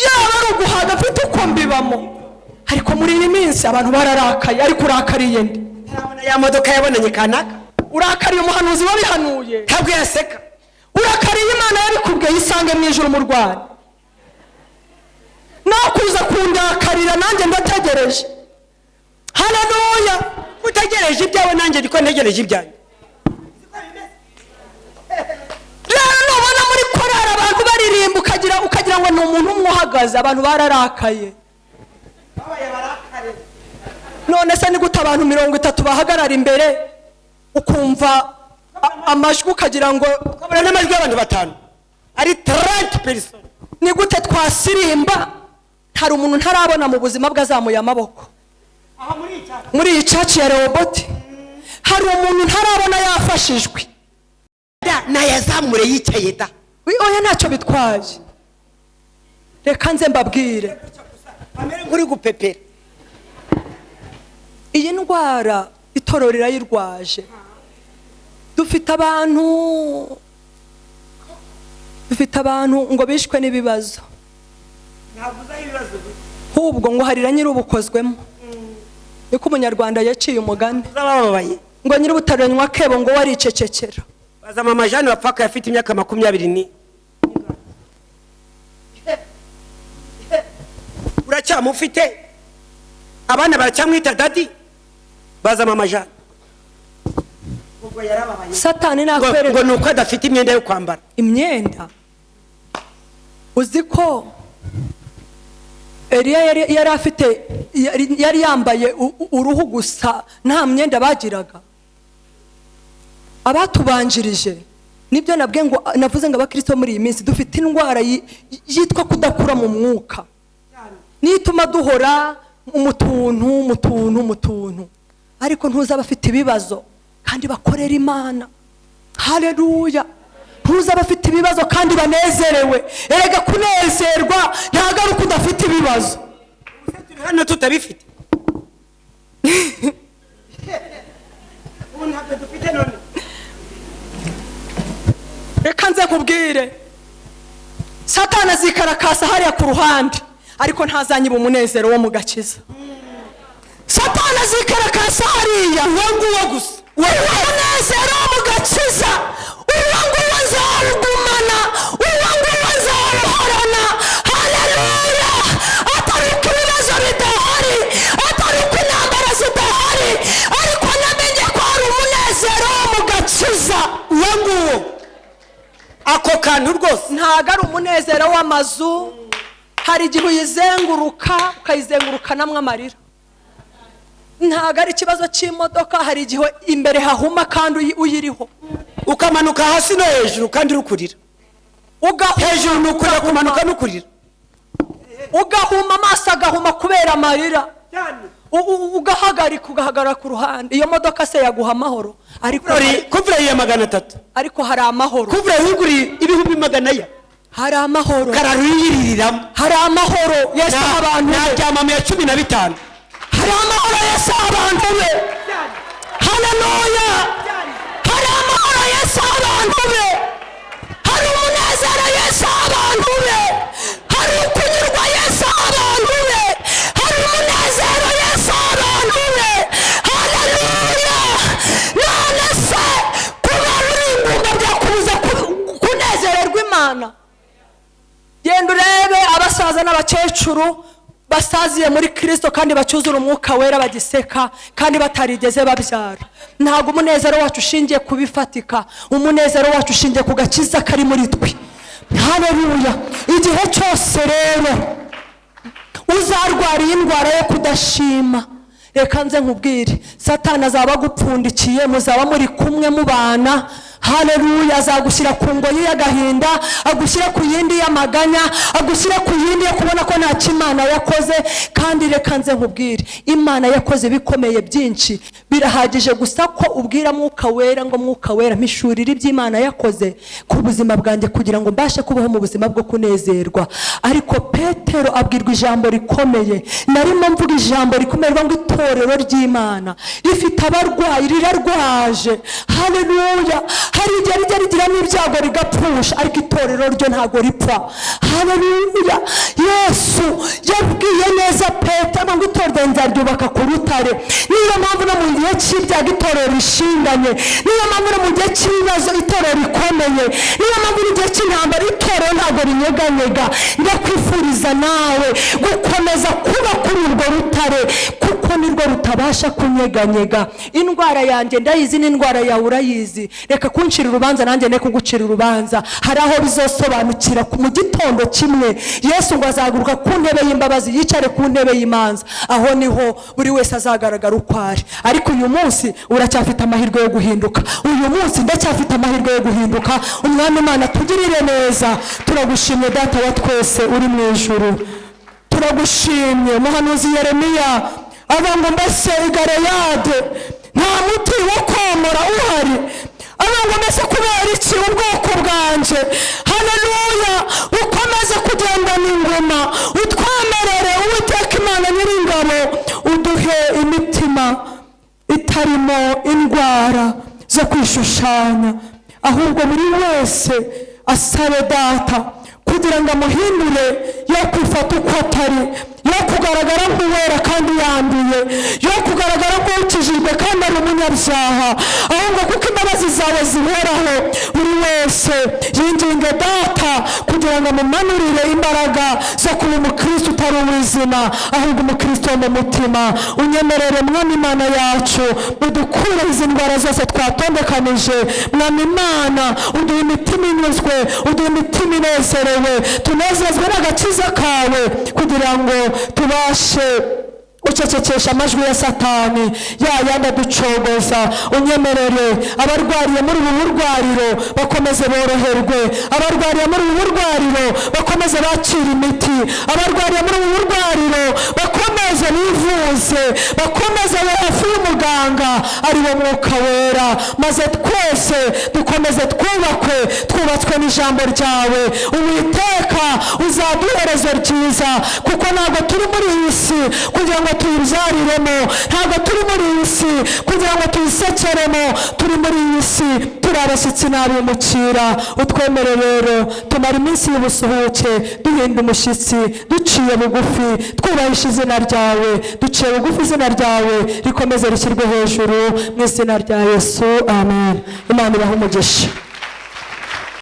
yaba ari uguhaga mfite uko mbibamo. Ariko muri iyi minsi abantu bararakaye. Ariko urakariye nde? Atarabona ya modoka yabonanye kanaka. Urakariye umuhanuzi wabihanuye? Ntabwo yaseka. Urakariye Imana yabikubwiye? Isange mu ijoro umurwayi nakuza kundakarira, nanjye ndategereje. Haleluya. Utegereje ibyawe, nanjye ndiko ntegereje ibyanjye. Rero nubona muri korari abantu baririmba, ukagira ngo ni umuntu umwe uhagaze, abantu bararakaye. None se ni gute abantu 30 bahagarara imbere, ukumva Amajwi ukagira ngo Ukabona n'amajwi y'abantu batanu ari 30 personnes. Ni gute twasirimba? Hari umuntu ntarabona mu buzima bwe azamuye amaboko. Aha muri iyi cyaro. Muri iyi church ya Rehoboti hari umuntu ntarabona yafashijwe. Da nayazamure yicaye da. Oya, ntacyo bitwaye, reka nze mbabwire. Amere nk'uri gupepera. Iyi ndwara itorero rirayirwaje. Dufite abantu ngo bishwe n'ibibazo. Ntabwo uzaho ibibazo biri. Ahubwo ngo harira nyir'ubukozwemo, niko Umunyarwanda yaciye umugani. Uzabababaye. Ngo nyir'ubutaranywa akebo ngo waricecekera. Baza mama Jeanne wapfakaye afite imyaka 20 ni uracyamufite, abana baracyamwita daddy. Baza mama Jeanne, ubwo yarababaye. Satani ngo nakwereka ngo ni uko adafite imyenda yo kwambara. Imyenda. Uzi ko Eliya yari afite, yari yambaye uruhu gusa, nta myenda bagiraga abatubanjirije. Nibyo nabwiye ngo, navuze ngo abakristo muri iyi minsi dufite indwara yitwa kudakura mu mwuka, niyo ituma duhora mu tuntu, mu tuntu, mu tuntu. Ariko ntuzaba afite ibibazo kandi bakorera Imana. Haleluya! Ntuzaba afite ibibazo kandi banezerewe. Erega kunezerwa ntabwo ari uko udafite ibibazo. Turi hano tutabifite, ubu ntabwo dufite none. Reka nze nkubwire, Satani azikarakasa hariya ku ruhande, ariko ntazanyiba umunezero wo mu gakiza. Satani azikarakasa hariya, uwo nguwo gusa. Uwo munezero wo mu gakiza, uwo nguwo nzawugumana, uwo nguwo nzawuhorana. Haleluya! Atari uko ibibazo bidahari, atari uko intambara zidahari, ariko namenye ko hari umunezero wo mu gakiza. Uwo nguwo, ako kantu rwose. Ntabwo ari umunezero w'amazu. Hari igihe uyizenguruka, ukayizengurukanamo amarira. Ntabwo ari ikibazo cy'imodoka. Hari igihe imbere hahuma kandi uyiriho. Ukamanuka hasi no hejuru kandi uri kurira. Ugahuma. Hejuru ni ukurira, kumanuka ni ukurira. Ugahuma amaso, agahuma kubera amarira. Ugahagarika, ugahagarara ku ruhande. Iyo modoka se yaguha amahoro? Ariko Couvre-lit ya 300. Ariko hari amahoro. Couvre-lit wiguriye ibihumbi magana ya. Hari amahoro. Karara uyiririramo. Hari amahoro Yesu aha abantu be. Naryama mu ya 15. Hari amahoro Yesu aha abantu be. Haleluya! Hari amahoro Yesu aha abantu be, hari umunezero Yesu aha abantu be, hari ukunyurwa Yesu aha abantu be, hari umunezero Yesu aha abantu be. Haleluya! None se kuba uri ingumba byakubuza kunezererwa Imana? Genda urebe abasaza n'abakecuru basaziye muri Kirisito kandi bacyuzura Umwuka Wera, bagiseka kandi batarigeze babyara. Ntabwo umunezero wacu ushingiye ku bifatika, umunezero wacu ushingiye ku gakiza kari muri twe. Haleluya! Igihe cyose rero uzarwara iyi ndwara yo kudashima, reka nze nkubwire, Satani azaba agupfundikiye, muzaba muri kumwe mubana. Haleluya! Azagushyira ku ngoyi y'agahinda, agushyira ku yindi y'amaganya, agushyira ku yindi yo kubona ko nta Imana yakoze. Kandi reka nze nkubwire, Imana yakoze ibikomeye byinshi. Birahagije gusa ko ubwira Mwuka Wera ngo: "Mwuka Wera, mpishurire iby'Imana yakoze ku buzima bwanjye kugira ngo mbashe kubaho mu buzima bwo kunezerwa." Ariko Petero abwirwa ijambo rikomeye. Narimo mvuga ijambo rikomeye rivuga ngo itorero ry'Imana rifite abarwayi, rirarwaje. Haleluya! Hari igihe rijya rigira n'ibyago rigapfusha, ariko itorero ryo ntabwo ripfa. Haleluya! Yesu yabwiye neza Petero ngo: "Itorero nzaryubaka ku rutare." Niyo mpamvu no mu gihe cy'ibyago itorero rishinganye, niyo mpamvu no mu gihe cy'ibibazo itorero rikomeye, niyo mpamvu mu gihe cy'intambara itorero ntabwo rinyeganyega. Ndakwifuriza nawe gukomeza kuba kuri urwo rutare, kuko nirwo Rutabasha kunyeganyega. Indwara yanjye ndayizi, n'indwara yawe urayizi. Reka kuncira urubanza, nanjye ne kugucira urubanza. Hari aho bizosobanukira mu gitondo kimwe. Yesu ngo azahaguruka ku ntebe y'imbabazi, yicare ku ntebe y'imanza. Aho niho buri wese azagaragara uko ari. Ariko uyu munsi uracyafite amahirwe yo guhinduka. Uyu munsi ndacyafite amahirwe yo guhinduka. Umwami Imana tugirire neza. Turagushimye, Data wa twese uri mu ijuru, turagushimye. Umuhanuzi Yeremiya avuga ngo: "Mbese i Galeyade nta muti wo komora uhari?" Avuga ngo: "Mbese kubera iki ubwoko bwanjye, haleluya, bukomeze kugendana inguma?" Utwemerere, Uwiteka Imana Nyiringabo, uduhe imitima itarimo indwara zo kwishushanya, ahubwo buri wese asabe Data kugira ngo amuhindure, yo kwifata uko atari, yo kugaragara nk'uwera kandi yanduye, yo kugaragara nk'ukijijwe kandi ari umunyabyaha, ahubwo kuko imbabazi zawe zihoraho, buri wese yinginge Data kugira ngo amumanurire imbaraga zo kuba umukristo utari uw'izina, ahubwo umukristo wo mu mutima. Unyemerere, Mwami Imana yacu, udukure izi ndwara zose twatondekanije. Mwami Imana, uduhe imitima inyuzwe, uduhe imitima inezerewe, tunezezwe n'agakiza kawe, kugira ngo tubashe ucecekesha amajwi ya Satani ya yandi aducogoza. Unyemerere abarwariye muri ubu burwariro bakomeze boroherwe, abarwariye muri ubu burwariro bakomeze bakire imiti, abarwariye muri ubu burwariro bakomeze bivuze, bakomeze babe hafi y'umuganga ari wo Mwuka Wera, maze twese dukomeze twubakwe, twubatswe n'ijambo ryawe. Uwiteka, uzaduha iherezo ryiza, kuko ntabwo turi muri iyi si kugira ngo tuyibyariremo, ntabwo turi muri iyi si kugira ngo tuyisekeremo. Turi muri iyi si turi abashyitsi n'abimukira. Utwemere rero tumara iminsi y'ubusuhuke duhinda umushyitsi, duciye bugufi, twubahisha izina ryawe, duciye bugufi. Izina ryawe rikomeze rishyirwe hejuru mu izina rya Yesu, amen. Imana ibahe umugisha.